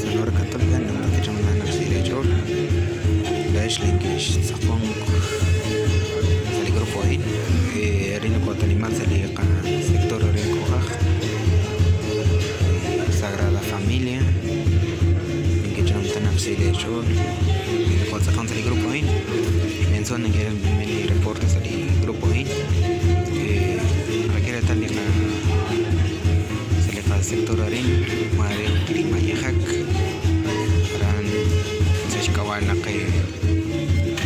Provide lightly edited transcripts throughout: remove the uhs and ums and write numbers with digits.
Sonora Católica naq laa'ex li nekextz'aqonk sa' li grupo a'in re nokotaniman sa' li qasector re k'ojaj Sagrada Familia neke'chanumtanak sa' leech'ool li nokotz'aqon sa' li grupo a'in xb'een sut neke'rab'i li reporte sa' li grupo a'in naqak'e reetal li qa sa' li qasector arin maare li mayejak aran sa' xk'ab'a' naq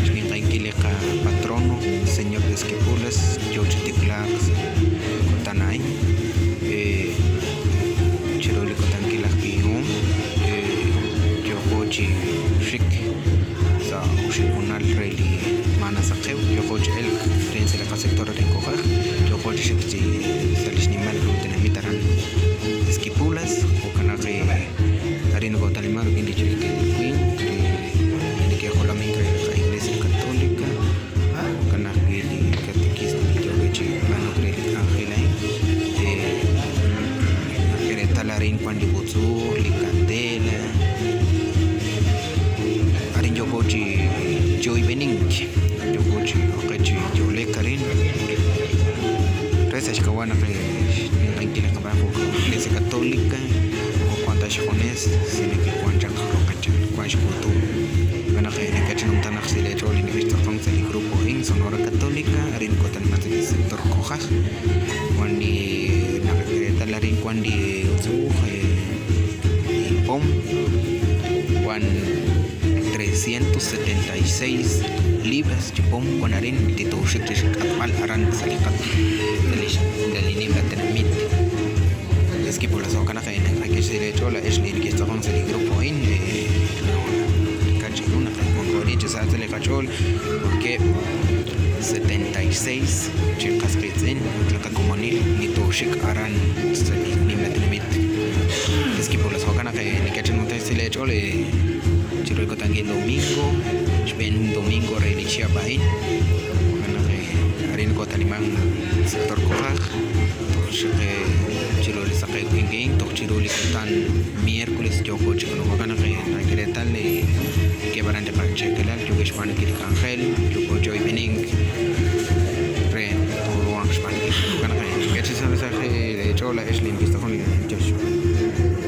xninq'ehinkil li qapatrono Señor de Esquipulas yoo chi tiklaak sa' kutan a'in chiru li kutankil ajwi' hoon yooqo chi xik sa' oxib' hoonal re li maana saqew yooqo chi elk rin sa' li qasector arin Kojaj yooqo chi xik chi sa' li xnimal ru tenamit aran Esquipulas jo'kan naq arin nokotaniman rik'in li cheekel winq li neke'jolomink re li qa-Iglesia Católica jo'kan ajwi' li catequista li yookeb' chi b'aanunk re li k'anjel a'in naqak'e reetal arin wan li b'utz'uj, li kandela arin yooko chi oyb'enink yooko chi oqe chi yo'lek arin re sa' xk'ab'a' naq xninq'ehinkil li qab'aan jo' Iglesia Católica moko wan ta xjunes sino que wan chaq roqechal wan xkuutum jo'kan naq neke'chanumtanak sa' leech'ool li nekextz'aqonk sa' li grupo a'in Sonora Católica arin nokotaniman sa' li sector Kojaj wan li naqak'e reetal arin wan li utz'uj li pom wan 376 libras chi pom wan arin li tooxik chi xk'atb'al aran sa' li sa' li nimla tenamit Esquipulas jo'kan naq naqak'e sa' leech'ool laa'ex li nekextz'aqonk sa' li grupo a'in kach'in ru naq wanko arin chi sa sa' li qach'ool wankeb' 76 chi qas qiitz'in ut li qakomonil li tooxik aran sa' li nimla tenamit Esquipulas jo'kan naq nekechanumta sa' leech'ool chiru li kutankil domingo xb'een domingo re li chihab' a'in jo'kan naq arin nokotaniman sector Kojaj toj xik chiru li saqew winqin toj chiru li kutan miércoles yooko chi jo'kan naq naqak'e reetal li wankeb' aran li qacheekelal yookeb' xb'aanunkil li k'anjel.